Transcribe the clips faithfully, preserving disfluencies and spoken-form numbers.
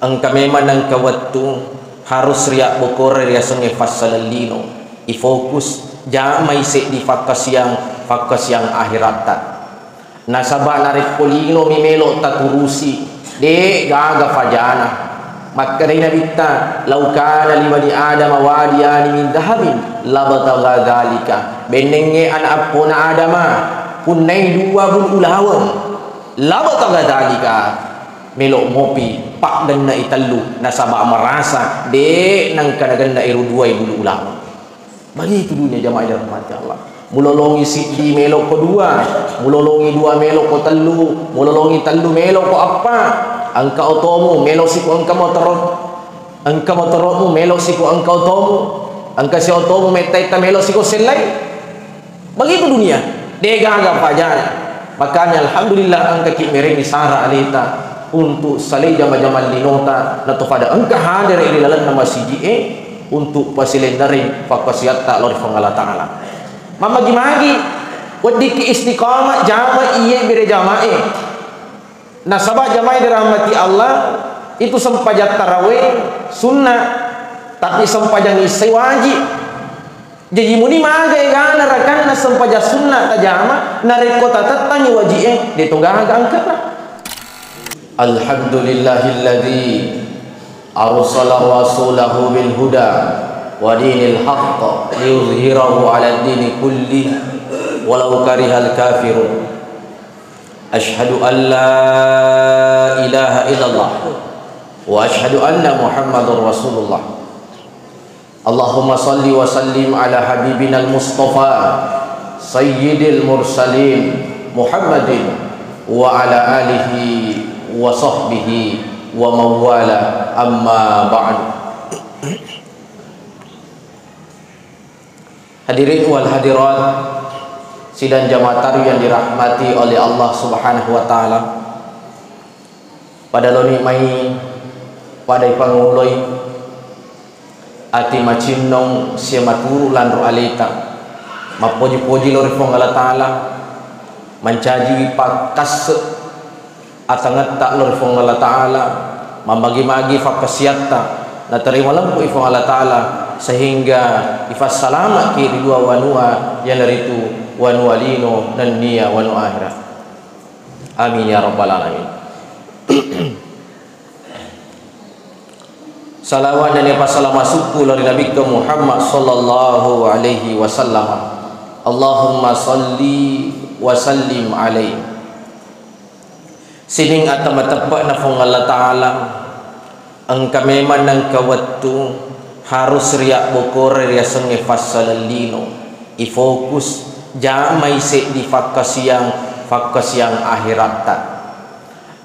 Engka memang nengka wettu harus riabbokore riasengnge fassalellino, ifokus jamai seddi fakkasiang, fakkasiang akhiratta. Nasaba narekko linomi melo taturusi, de gaga fajana. Makkedai Nabitta, "Lau kana li bani Adam wadiyani min dhahabin, labtagha dzalika." Bennengnge ana appona Adama, punnai dua bulu ulaweng, labtagha dzalika, melo mopi paggenna i tellu, nasaba merasa de nengka nagenna ero dua i bulu ulaweng. Begitu dunia jamaah dirahmati Allah. Mulolongi siddi melo ko dua, mulolongi dua melo ko tellu, mulolongi tellu melo ko appa. Engka otomu melo siko engka motoro, engka motoromu melo siko engka otomu, engka si otomu metta-etta melo siko sellai. Begitu dunia, de gaga fajana. Makanya alhamdulillah engka ki merengi sara aleta untuk salai jama-jama linota, nato pada engka hadere ri lalenna masiji e untuk pasilennereng fakkasiatta lao ri Puang Allah Ta'ala. Mamagi-magi weddikki istiqamah jama iye bere jamae. Nasaba jamae dirahmati Allah, itu sempajang tarawih sunnah, tapi sempajang isya wajib. Jaji muni maga egana rakanna sempajang sunnah tajama, narekko tatettangi wajib e, de to gaga angkana. Alhamdulillahilladzi arsala rasulahu bil huda wa dinil haqq liyuzhirahu 'ala dini kulli walau karihal kafirun. Asyhadu an la ilaha illallah wa asyhadu anna Muhammadar Rasulullah. Allahumma salli wa sallim ala habibinal Mustafa sayyidil mursalin Muhammadin wa ala alihi wa sahbihi wa mawala, amma ba'du. Hadirin wal hadirat, sidang jamaah tarawih yang dirahmati oleh Allah Subhanahu wa Ta'ala. Pada loni mai, pada ipanguloi ati macinnong sia maturu lanro aleta. Mappoji-poji lao ri Puang Allah Ta'ala, mancaji pakkasse atangetta lao ri Puang Allah Ta'ala, mambagi-magi fakkasiatta, naterima lempu i Puang Allah Ta'ala, sehingga ifassalamaki ri dua wanua, iyanaritu wanua lino nennia wanua akhirat. Amin ya rabbal alamin. Salawat dan passalama sukku lao ri Nabikka Muhammad sallallahu alaihi wasallam. Allahumma salli wa sallim alaihi. Sining ata mateppe'na Puang Allah Ta'ala, engka memang nengka wettu harus riabbokore riasengnge fassalellino, ifokus jamai seddi fakkasiang, fakkasiang akhiratta.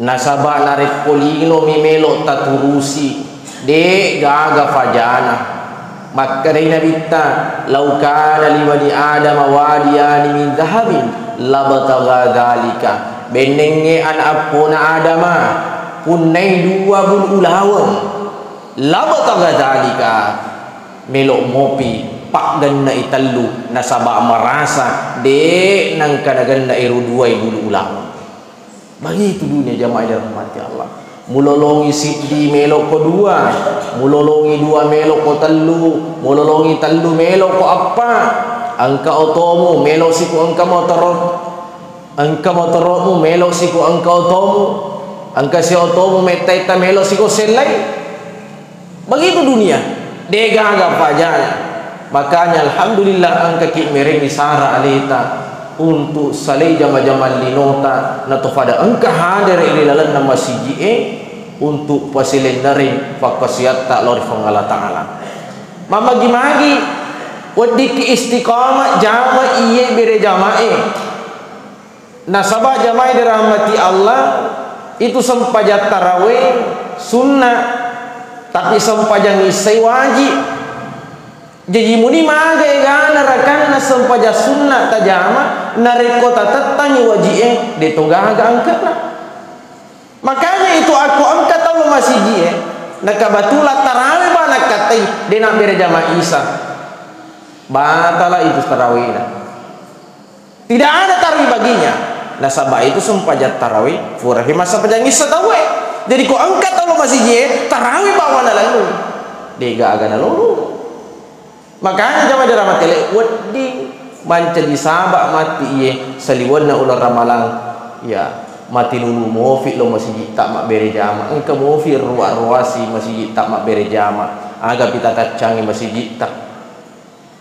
Nasaba narekko linomi melo taturusi, de gaga fajana. Makkedai Nabitta, "Lau kana li bani Adam wadiyani min dhahabin, labtagha dzalika." Bennengnge ana appona Adama, punnai dua bulu ulaweng, labtagha dzalika, melo mopi paggenna i tellu, nasaba merasa de nengka nagenna ero dua i bulu ulaweng. Begitu dunia jamaah dirahmati Allah. Mulolongi siddi melo ko dua, mulolongi dua melo ko tellu, mulolongi tellu melo ko appa. Engka otomu melo siko engka motoro, engka motoromu melo siko engka otomu, engka si otomu metta-etta melo siko sellai. Begitu dunia, de gaga fajana. Makanya alhamdulillah engkaki merengi sara aleta untuk salai jama-jama linota, nato pada engka hadere ri lalenna masiji e untuk pasilennereng fakkasiatta lao ri Puang Allah Ta'ala. Mamagi-magi weddikki istiqamah jama iye bere jamae. Nasaba jamae dirahmati Allah, itu sempajang tarawih sunnah, tapi sempajang isya wajib. Jaji muni maga egana rakanna sempajang sunnah tajama, narekko tatettangi wajib e, de to gaga angkana. Makanya itu akko engka tau masiji e, nakabatula tarawih ba nakkatai, de nabbere jama isya. Batala itu tarawihna. Tidak ada tarawih baginya. Nasaba itu sempajang tarawih, fura ri massempajang isya tauwe. Jadi ko engka tau lo masiji e, tarawih bawana lalu. Dega aga nalolo. Makanya jamaah dirahmati Allah, wedding mancaji sabab matti iye saliwenna uleng ramalang. Ya, mati nulu mofi lo masiji ta mabbere jama. Engka mofi ruwa-ruwasi masiji ta mabbere jama. Aga pita taccangi masiji ta.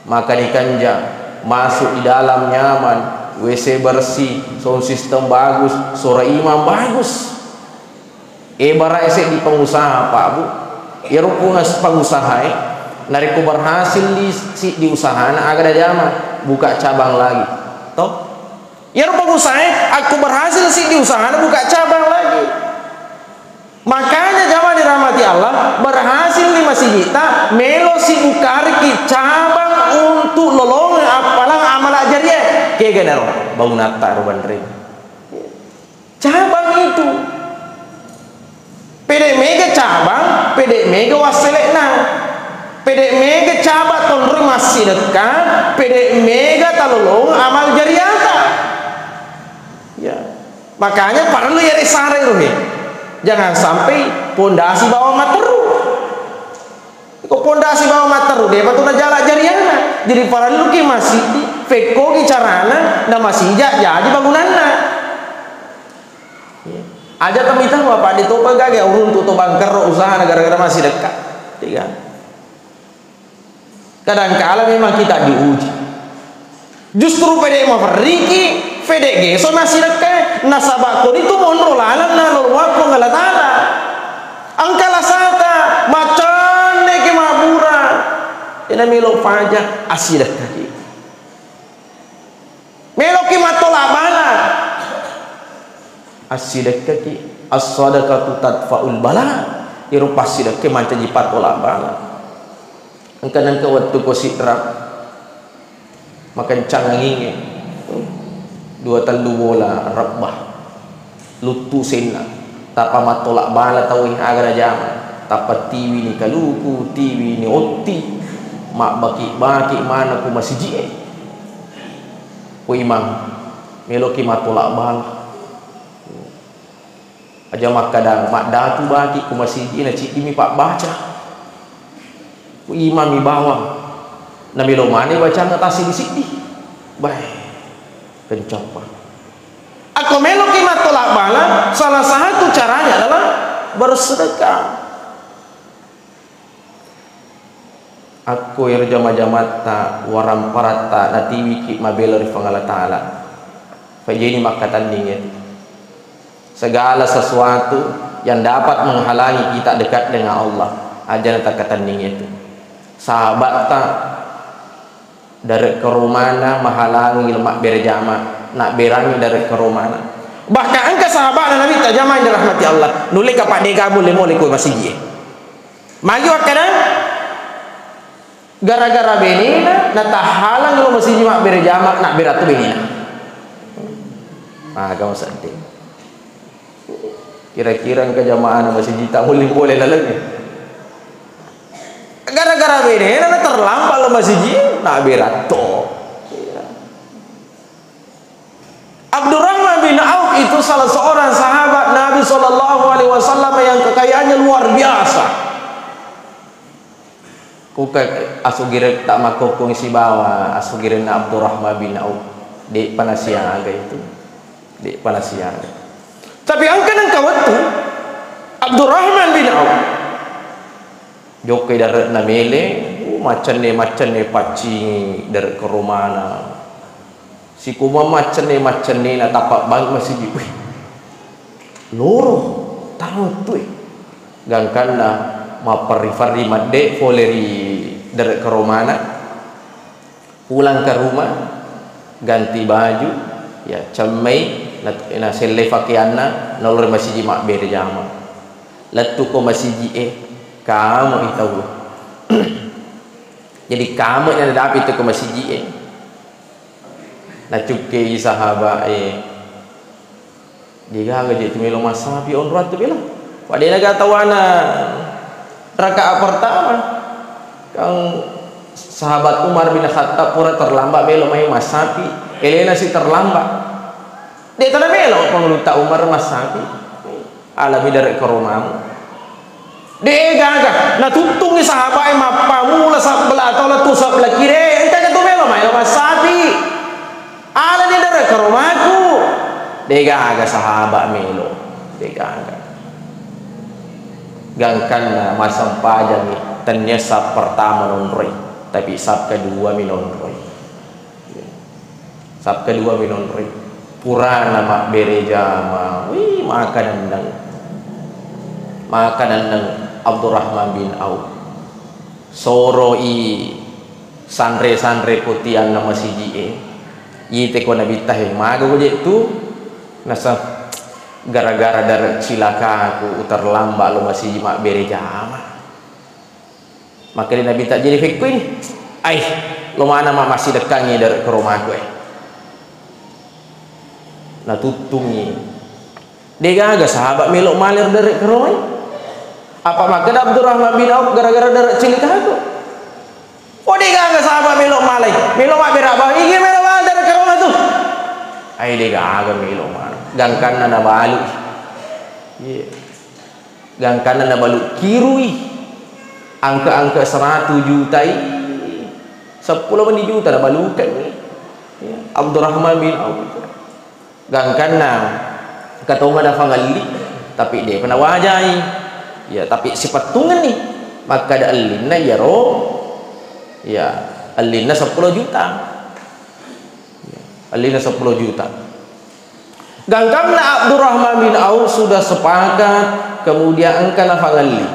Makan ikan ja, masuk di dalam nyaman, W C bersih, sound system bagus, suara imam bagus. Ebara seddi pengusaha, Pak, Bu. Iyaro pengusaha e, narekko berhasil di, si, di usahana, aga dajama, buka cabang lagi. Toh? Iyaro pengusaha e, akko berhasil si di usahana, buka cabang lagi. Makanya jamaah dirahmati Allah, berhasil di masijita, melo si bukariki cabang untuk lolongeng appalang amala jariah. Kega naro, bangunatta ro banreng. Cabang itu. Pede mega cabang, pede mega wassele'na. Pede mega cabang tonroi massidekka, pede mega talolongeng amal jariata. Ya. Makanya parellu yare sare rohe. Jangan sampai pondasi bawang matteru. Ko pondasi bawang matteru, depa tu najala jariana. Jadi parelluki masidi, fekkoki carana, na masija jadi bangunanna. Ya. Aja temita Bapak di topa gage uruntu to bangkerro usahana gara-gara massidekka. Tiga. Kadangkala memang kita diuji. Justru pede maferriki, pede geso massidekka, nasaba konitu monro laleng naloloang Puang Allah Taala. Engka lasata, macenneki mabbura, ena melo paja, assidekkaki. Meloki mattola bala. Assidekkaki, as-sadaqatu tadfa'ul bala. Iro passidekka mancaji pattola bala. Engka nengka wettu ko sidrap, makencang angingnge. Dua tellu bola rebbah. Luttu senna. Tappa mattola bala tauwe aga najama. Tappa tiwini kaluku, tiwini otti. Mabbaki-baki mana ku masiji'e. Ko imang, meloki mattola bala. Aja makkada, maddatu baki ku masiji'e na ciddimi pabbaca. Ku imami bawang. Na melo mane bacana tassiddi-siddi. Bae, kencappa. Akko meloki mattola bala, salah satu caranya adalah bersedekah. Akko ero jama-jamatta, waramparatta natiwiki mabela ri Puang Allah Taala. Fajeni makkatenning itu. Segala sesuatu yang dapat menghalangi kita dekat dengan Allah, aja natakkatenning itu. Sahabatta Dare' karomana mahalangi mabbere jama, nabberangi dare' karomana. Bahkan engka sahaba'na Nabi tajama yang dirahmati Allah, nulle kapang de'ga mulle-mulle ko masiji'e. Magi wakkadang gara-gara benena natahalang lo masiji mabbere jama, nabbera tu benena. Maga masedding. Kira-kira engka jamaahna masiji ta mulle pole laleng. Gara-gara benena na terlambat lo masiji, na beratto. Abdurrahman bin Auf itu salah seorang sahabat Nabi Shallallahu Alaihi Wasallam yang kekayaannya luar biasa. Kuka asugireng ta makkokkoe sibawa asugirenna Abdurrahman bin Auf. De'pa nasiaga itu. De'pa nasiaga. Tapi engka nengka wettu Abdurrahman bin Auf jokkai dare'na mele, uh, maccenne-maccenne paccingi dare' karomana. Sikumua maccenne-maccennena tappa bang masigi. Wih, loro tau tu e. Gangkanna mapperri-ferri madde pole ri dare' karomana. Pulang ke rumah, ganti baju, ya, cemmei, na, naselle pakeanna, nalori masigi mabbere jama. Lettuko masiji'e, kamo i tau. Jadi kamo na nadapi tu ko masiji'e. Nacukkei sahaba'e. De'gaga je tu melo massapi onroang tu bela. Pada naga tawana rakaat pertama. Kan sahabat Umar bin Khattab pura terlambat melo mai massapi. Elena si terlambat. De' tana melo pangulutta Umar massapi. Alami dare' karomamu. De' gaga. Natuttungngi sahaba'e mappamula sabbala atau lettu sabbala kiri, engka tu melo maelo massapi. Alani dare' karomaku. De' gaga sahaba' melo. De' gaga. Gangkanna massempajangngi, tennia saf pertama nonroi, tapi saf kedua mi nonroi. Saf kedua mi nonroi. Purana mabbere jama, wih, maka nenneng. Maka nenneng Abdurrahman bin Auf. Soroi sanre-sanre ko tianna masiji'e. Ite ko Nabitta he, maga ko je' tu? Nasa gara-gara dare' cilakaku, uterlambat lo masiji' mabbere jama. Makkeda Nabitta, jadi fekkui ni. Ai, lo mana ma massidekkangngi dare' karomaku e. Natuttungngi. De' gaga sahaba' melo male ri dare' karomai. Apa makkeda Abdurrahman bin Auf gara-gara dare' cilikaku? Oh, de' gaga sahaba' melo malai. Melo mabbere bawang. Igi melo male dare' karoma tu? Ai, de' gaga melo male. Gangkanna nabalu. Iya. Gangkanna nabalu kirui. Angka-angka seratu jutai. Seppulo meni juta nabalukenni. Ya, Abdurrahman bin Auf. Gangkanna engka tau mada fangelli, tapi de'pa nawajai. Ya, tapi sipettungenni makkada ellinna iyaro, ya, ellinna seppulo juta. Ya, ellinna seppulo juta. Gangkanna Abdurrahman bin Auf sudah sepakat, kemudian engka nafangelli.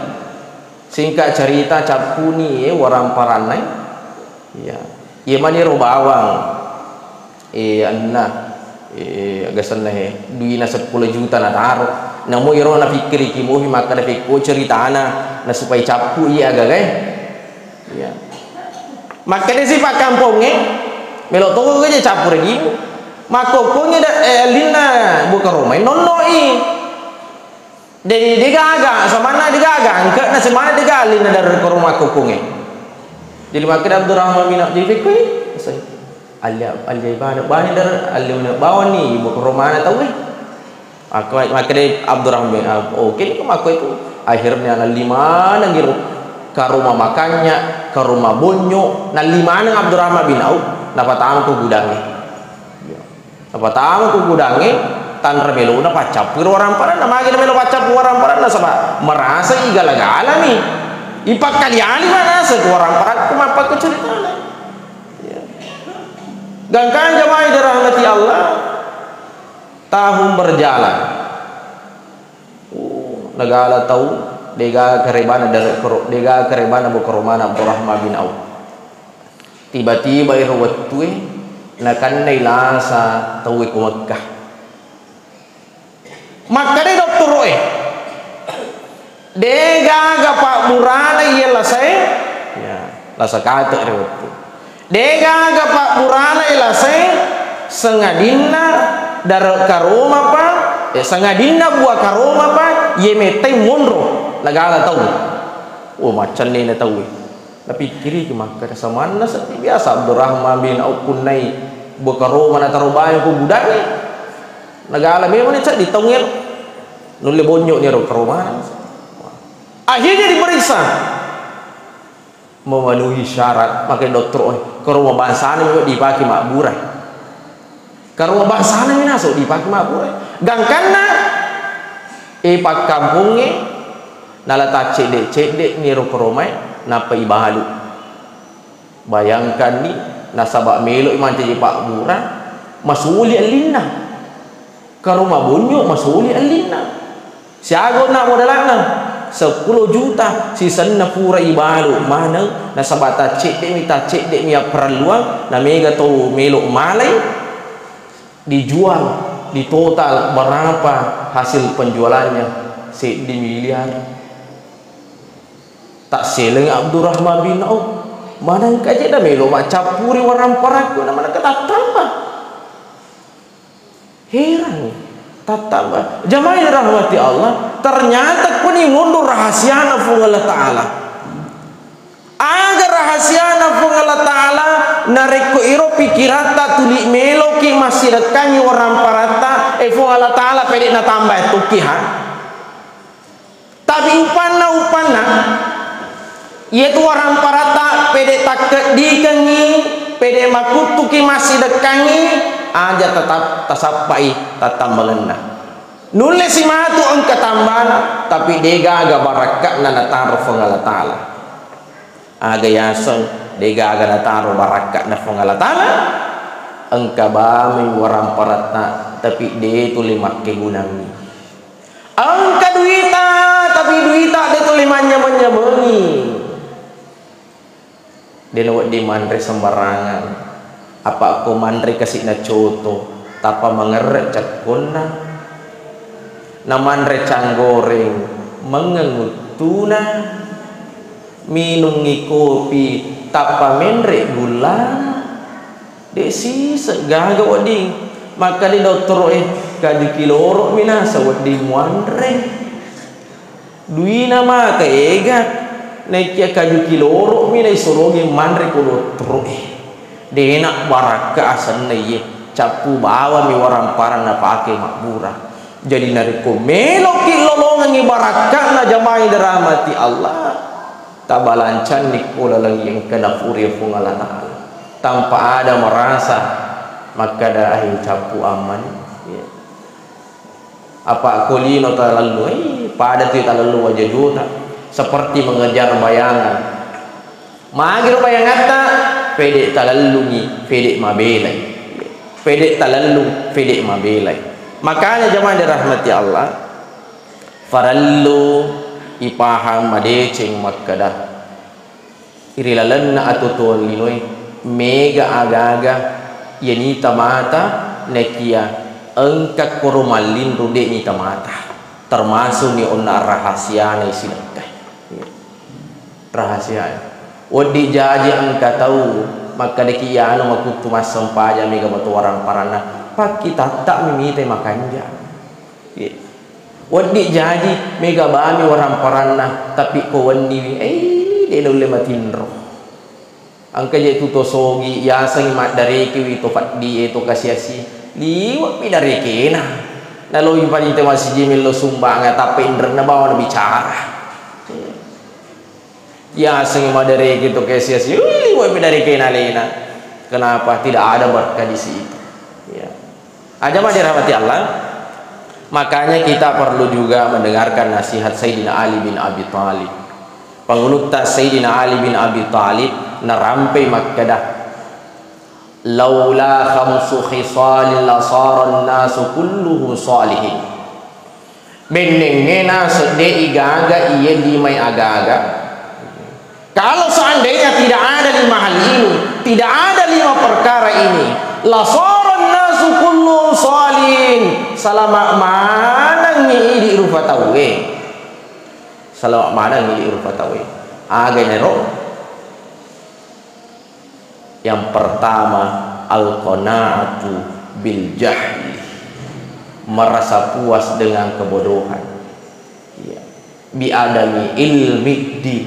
Singkat cerita, cappuni, eh, waramparanna, eh. Iya. Iya maniro bawang. Eh, anunna, eh, aga asenna he, duina seppulo juta nataro. Namo iro napikkiriki mufi makkeda pekko ceritana, na supaya cappu iya agaga e. Iya. Makkeda si pakkampongnge, melo toko gaja cappu regimu. Makkokkongnge da-, eh, ellinna buka romai nonnoi. De-, degaga, samanna degaga, engka na samanna degaga allinna dare' karoma kokkongnge. Jadi makkeda Abdurrahman bin Auf, jadi fekkoi, sai, alli, alli bana, bani dare', alli bawang ni, ibu karomana tauwe. Maka, makkeda Abdurrahman bin Auf, oke ni ko makko itu. Akhirnya nalli maneng iro karoma makannya, karoma bonyo, nalli maneng Abdurrahman bin Auf, napatama ko gudangnge. Napatama ku gudangnge, tanra melona paccappu ro waramparanna. Magi na melo paccappu waramparanna? Saba' merasa igala-galami. Ipakkali-ali manasa ku waramparakku mappakko ceritana. Ya. Gangkang jamaah dirahmati Allah, tahun berjalan. Uh, nagala tau, dega karebana dare-, karo-, dega karebana bokaromana Abdurrahman bin Auf. Tiba-tiba ero wettue nakennai lasa tauwe ko Mekkah. Makkedai dottoro'e, degaga pabburana iye lasae, ya, lasa kate ero wettu. Degaga pabburana iye lasae, sengadinna dare' karomapa, eh, sengadinna bua karomapa, iye mettai monro, nagala tau. Oh, maccennena tauwe. Napikkiriki makkeda, samanna seddi biasa Abdurrahman bin Auf punnai bokaroma nataro bae ko gudangnge. Nagala memang ni seddi taung ero. Nulle bonyo ni ero karomana. Akhirnya diperiksa. Memenuhi syarat, makkeda dottoro, eh, karoma bangsana memang dipake mabbura. Karoma bangsana mi naso dipake mabbura. Gangkanna, eh, pakkampongnge, nala taccedde-cedde ni ro karomae, nappa ibalu. Bayangkanni, nasaba melo i mancaji pabbura, masuli ellinna. Karoma bonyo masuli ellinna. Siaga onna modala'na? Seppulo juta, sisenna pura ibalu maneng, nasaba taccedde'mi, taccedde'mi apparelluang, na mega tau melo malai, dijual, ditotal berapa hasil penjualannya? Seddi miliar. Tasseleng Abdurrahman bin Auf, manengka je na melo maccappuri waramparakku, na manengka tattamba. Heran, tattamba. Jamaah yang dirahmati Allah, ternyata kuni monro rahasiana Puang Allah Ta'ala. Aga rahasiana Puang Allah Ta'ala, narekko iro pikiratta tuli meloki massidekkangi waramparatta, eh, Puang Allah Ta'ala pede natamba ettuki, ha? Tapi upanna, upanna, iyatu waramparatta pede takkeddikengngi, pede makuttuki massidekkangngi, aja tetap tasappai tattambangenna. Nulle simatu engka tambana, tapi degaga barakka'na nataro Puang Allah Ta'ala. Aga yaseng degaga nataro barakka'na Puang Allah Ta'ala? Engka bami waramparatta, tapi de tuli makkegunangngi. Engka duita, tapi duita de tuli manyameng-nyamengi. De nawedding manre sembarangan. Apa ko manre kasi'na coto, tappa mangerre cekkonna. Na manre canggoreng, mengeng uttuna. Minungngi kopi, tappa menre gullana. De siseng gaga wedding. Makkeda dottoro'e, kaju kiloro'mi nasa wedding muanre. Duina maka ega, naekia kaju kiloro'mi naisurogi manre ko dottoro'e. Dena barakka asenna iye, cappu bawami waramparang napake mabbura. Jadi narekko meloki lolongengngi barakka'na jamaah dirahmati Allah, tabalancanni ko laleng engka napuri Puang Allah Ta'ala. Tanpa ada merasa makkeda, "Ahi, cappu ammani." Iya. Apa ko lino talellu, eh, pada tu talellu waja juta. Seperti mengejar bayangan. Magiro bayangatta, pede talellungi, pede mabelai. Pede talellung, pede mabelai. Makanya jamaah dirahmati Allah, farellu ipahang madeceng makkeda, ri lalenna atuotuong linoe, mega aga-aga iya nita mata, naekia engka koro mallinro de nita mata, termasuk ni onna rahasiana isilekkai. Rahasia. Wedding jaji engka tau makkedaki, "Iyanu makuttu massempajang mega mato waramparanna." Pakkitatta'mi mitai makanja. Iya. Wedding jaji mega bami waramparanna, tapi ko wenniwi, eh, de naulle matinro. Engka je tu to sogi, yasengi maddarekiwi to faddi e to kasi-asi. Liwe'mi darekena. Naloi panita masiji mello sumbangeng, tappa inrenna bawang bicara. Iya. Yasengngi madareke to kasiasi, ui, liwe'mi darekena alena. Kenapa? Tidak ada berkah di situ. Ya. Aja dirahmati Allah. Makanya kita perlu juga mendengarkan nasihat Sayyidina Ali bin Abi Thalib. Pangulutta Sayyidina Ali bin Abi Thalib narampei makkeda, "Laula khamsu khisalin lasaran nasu kulluhum salihin." Bennengnge naseng de igaga iye limai agaga. Kalau seandainya tidak ada lima hal ini, tidak ada lima perkara ini, lasaran nasu kulluhum salihin. Salama manengngi idi rupa tauwe. Salama manengngi idi rupa tauwe. Aga nero? Yang pertama, al-qana'atu bil jahli, merasa puas dengan kebodohan. Iya. Bi adami ilmi din,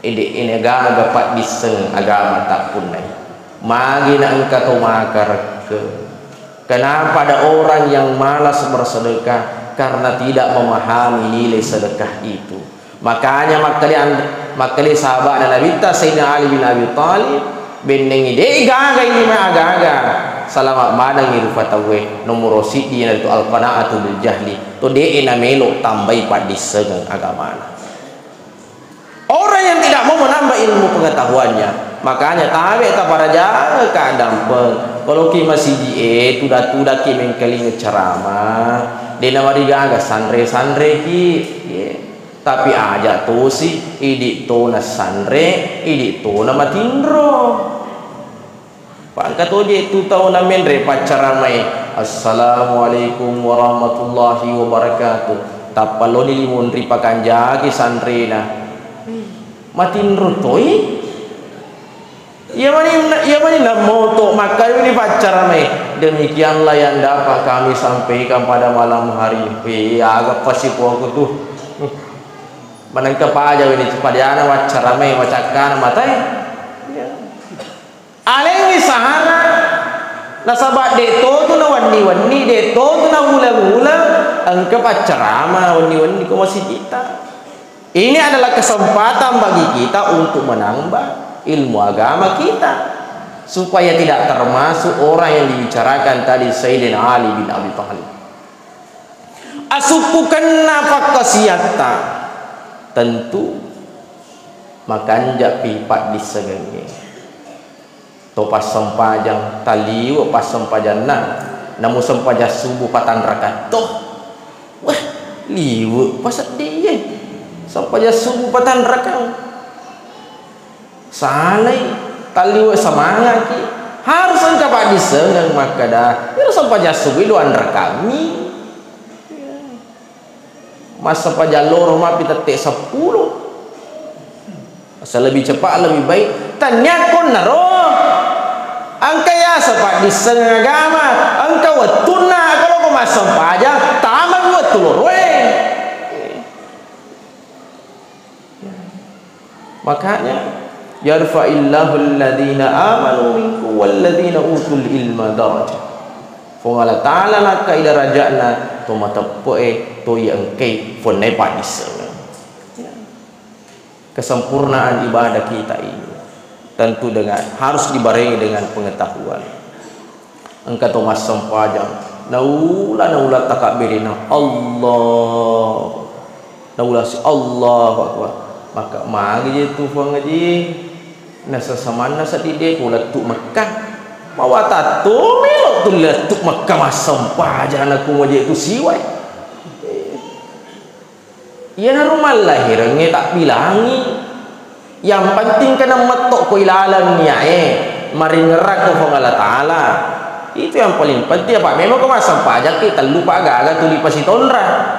ede ene gaga paddisseng agama tappunnai. Magi na engka to makarekke. Kenapa ada orang yang malas bersedekah? Karena tidak memahami nilai sedekah itu. Makanya makkeda and-, makkeda sahaba'na Nabitta Sayyidina Ali bin Abi Thalib, bennengngi de gaga ini ma agaga. Salama manengngi rupa tauwe. Nomoro siddi iyanaritu al-qana'atu bil jahli. To de namelo tambai paddissengeng agamana. Orang yang tidak mau menambah ilmu pengetahuannya, makanya tabe taparajangka dampeng. Kalau ki masiji e, tuda-tudaki mengkalinga ceramah, de namarigaga sanre-sanreki. Ye. Tapi aja tosi, idi tona sanre, idi tona matinro. Pangka toje tu tau namenre paccaramae, "Assalamualaikum warahmatullahi wabarakatuh." Tappa loni limunri pakanjaki sanrena. Matinro toi? Iya mani, iya mani namoto makkaduni paccaramae, "Demikianlah yang dapat kami sampaikan pada malam hari ini." Wih, aga pasipoku tu. Manengka paja ini padiana waccaramae, wacakkana matae. Iya. Alengngi sahana, nasaba de totu nawenni-wenni, de totu nauleng-uleng, engka paccarama wenni-wenni ko masigitta. Ini adalah kesempatan bagi kita untuk menambah ilmu agama kita, supaya tidak termasuk orang yang dibicarakan tadi Sayyidina Ali bin Abi Thalib. Asukkukenna pakkasiatta, tentu makanjapi paddissengengnge. To passempajang, taliwe' passempajanna, namu sempajang subuh patanrakatto. Wah, liwe' paseddie. Sempajang subuh patanrakang. Salai, taliwe' semanga'ki. Harus engka paddissengeng makkeda, iyaro sempajang subuh duanrakangmi. Massempajang loro mapi tette seppulo. Asa lebih cepat, lebih baik. Tania konnaro. Engka yaseng paddissengeng agama, engka wettunna, kalau ko massempajang, tamang wettu loroe. Makanya, "Yarfa'illahu alladhina amanu minkum walladhina utul ilma darajat." Puang Allah Ta'ala nakkai darajatna to mateppe'e, to iya engkai fennai paddissengeng. Kesempurnaan ibadah kita ini tentu dengan, harus dibarengi dengan pengetahuan. Engka to massempajang, naula, naula takabberena, Allah. Naula si Allahu Akbar. Maka magi je tu Puang Haji. Nasasamanna seddi de ko lettu Mekkah. Mawatang to melo tu lettu Mekkah massempajang, naku maje tu siwai. Iyanaro mallahirengnge tabbilangi. Yang penting kena metto ko ilaleng niae, maringerrakko Puang Allah Ta'ala. Itu yang paling penting. Apa memang ko massempajakki tellu pa gaga tuli pasitonra.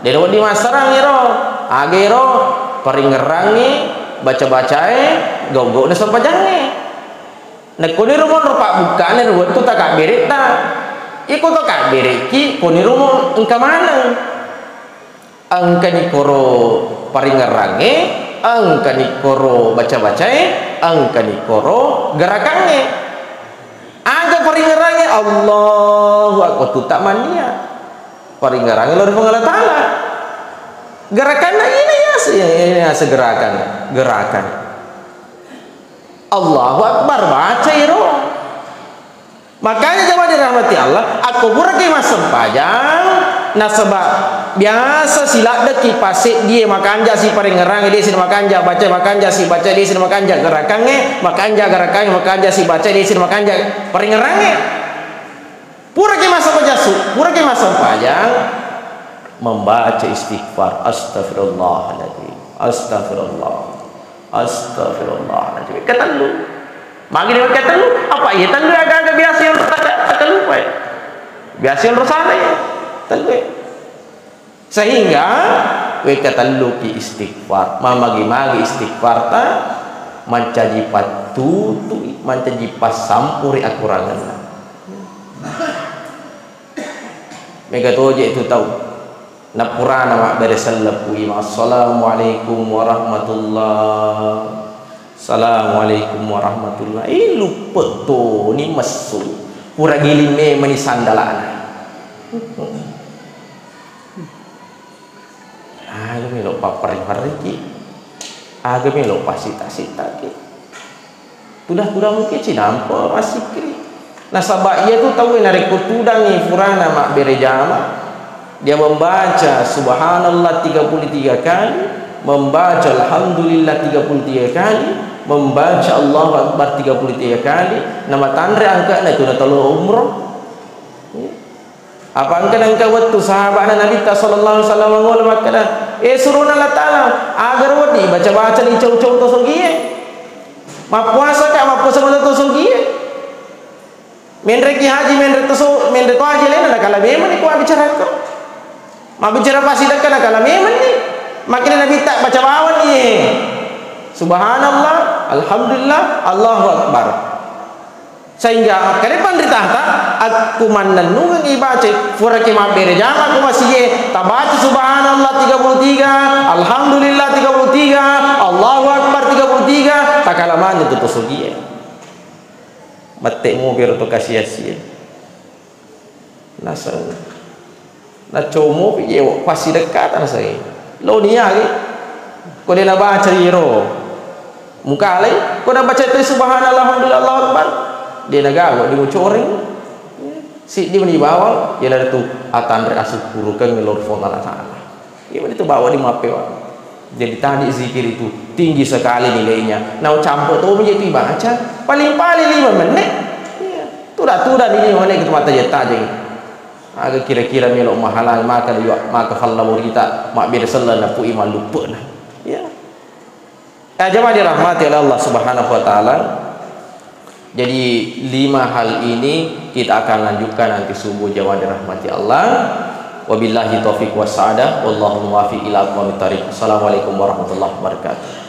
Dero di masarang ero, agero, paringerrangi, baca-bacae, gau-gau na sempajangnge. Nakkoniro monro pabbukkana ri wettu takabberetta. Iko takabberekki, koniro mo engka maneng. Engkani koro paringerrangnge, engkani koro baca-bacae, engkani koro gerakangnge. Aga paringerrangnge? Allahu Akbar, tutta mannia. Paringerrangnge lao ri Puang Allah Ta'ala. Gerakanna ini yase, ini yase gerakan, gerakan. Allahu Akbar, baca iro. Makanya jamaah dirahmati Allah, akko puraki massempajang, nasaba biasa siladdeki paseddie, makanja si paringerrangnge, desi makanja baca, makanja si baca, desi makanja gerakangnge, makanja gerakangnge, makanja si baca, desi makanja paringerrangnge. Puraki massempajang su, puraki massempajang, membaca istighfar, astagfirullahaladzim, astagfirullah, astagfirullahaladzim. Ketellu. Magi dia ketellu? Apa iya tellu aga-aga biasa yang tak, tak lupa ya? Biasa yang salah ya? Tellu ya? Sehingga wekka telluki istighfar, mamagi-magi istighfarta, mancaji pattutui, mancaji passampuri akurangenna. Mega toje tu tau. Nappurana mabbere sellepu ima, "Assalamualaikum warahmatullah. Assalamualaikum warahmatullah." Eh, luppe toni messu. Pura giling memeni sandalana. Aga melo papperri-perriki. Aga melo pasita-sitaki. Tudah-tudah mungkin cinampe massikri. Nasaba iya tu tauwe narekko tudangi furana mabbere jama, dia membaca subhanallah tiga puluh tiga kali, membaca alhamdulillah tiga puluh tiga kali, membaca Allahu Akbar tiga puluh tiga kali, namatanre angka'na tu natalo umroh. Apa engka nengka wettu sahaba'na Nabitta sallallahu alaihi wasallam ngolo makkeda, "Eh, surona Allah Ta'ala, agaro wedding baca-baca ni cau-cau to sogie. Mappuasa ka, mappuasa mata to sogie. Menreki haji, menre to so, menre to haji lena nakala memang ni ku abbicarakko. Mabbicara pasidekka nakala memang ni." Makanya Nabitta baca bawang ni. Subhanallah, alhamdulillah, Allahu Akbar. Sehingga makkeda panritata, akku mannennungeng ibaca, furaki mabbere jama ku masie, tabaca subhanallah tiga puluh tiga, alhamdulillah tiga puluh tiga, Allahu Akbar tiga puluh tiga, takala maneng tu tosogie. Mette mopi ro to kasiasie. Naseng. Nacomo pi jewo, passidekkata naseng. Lo niari. Ko de' nabaca iro, mukalai. Ko nabaca tu subhanallah, alhamdulillah, Allahu akbar, de' nagaga, de' mucoreng. Siddi mani bawang, iyanaritu atanre asukkurukeng lao ri Puang Allah Ta'ala. Iya mani tu bawang de' mappewa. Jadi tadi zikir itu tinggi sekali nilainya. Nau campo' to mi itu ibaca. Paling-paling lima menit. Iya. Tuda-tuda ni lima menit kita mata jetta aja. Aga kira-kira melo mahalal maka liwa, maka falla wurita, mabbeda selleng na pui malluppe'na. Ya. Eh, jamaah dirahmati oleh Allah Subhanahu wa Ta'ala. Jadi, lima hal ini kita akan lanjutkan nanti subuh, jamaah dirahmati Allah. Wabillahi taufiq wassa'adah. Wallahu muwaffiq ila aqwamit thariq. Assalamualaikum warahmatullahi wabarakatuh.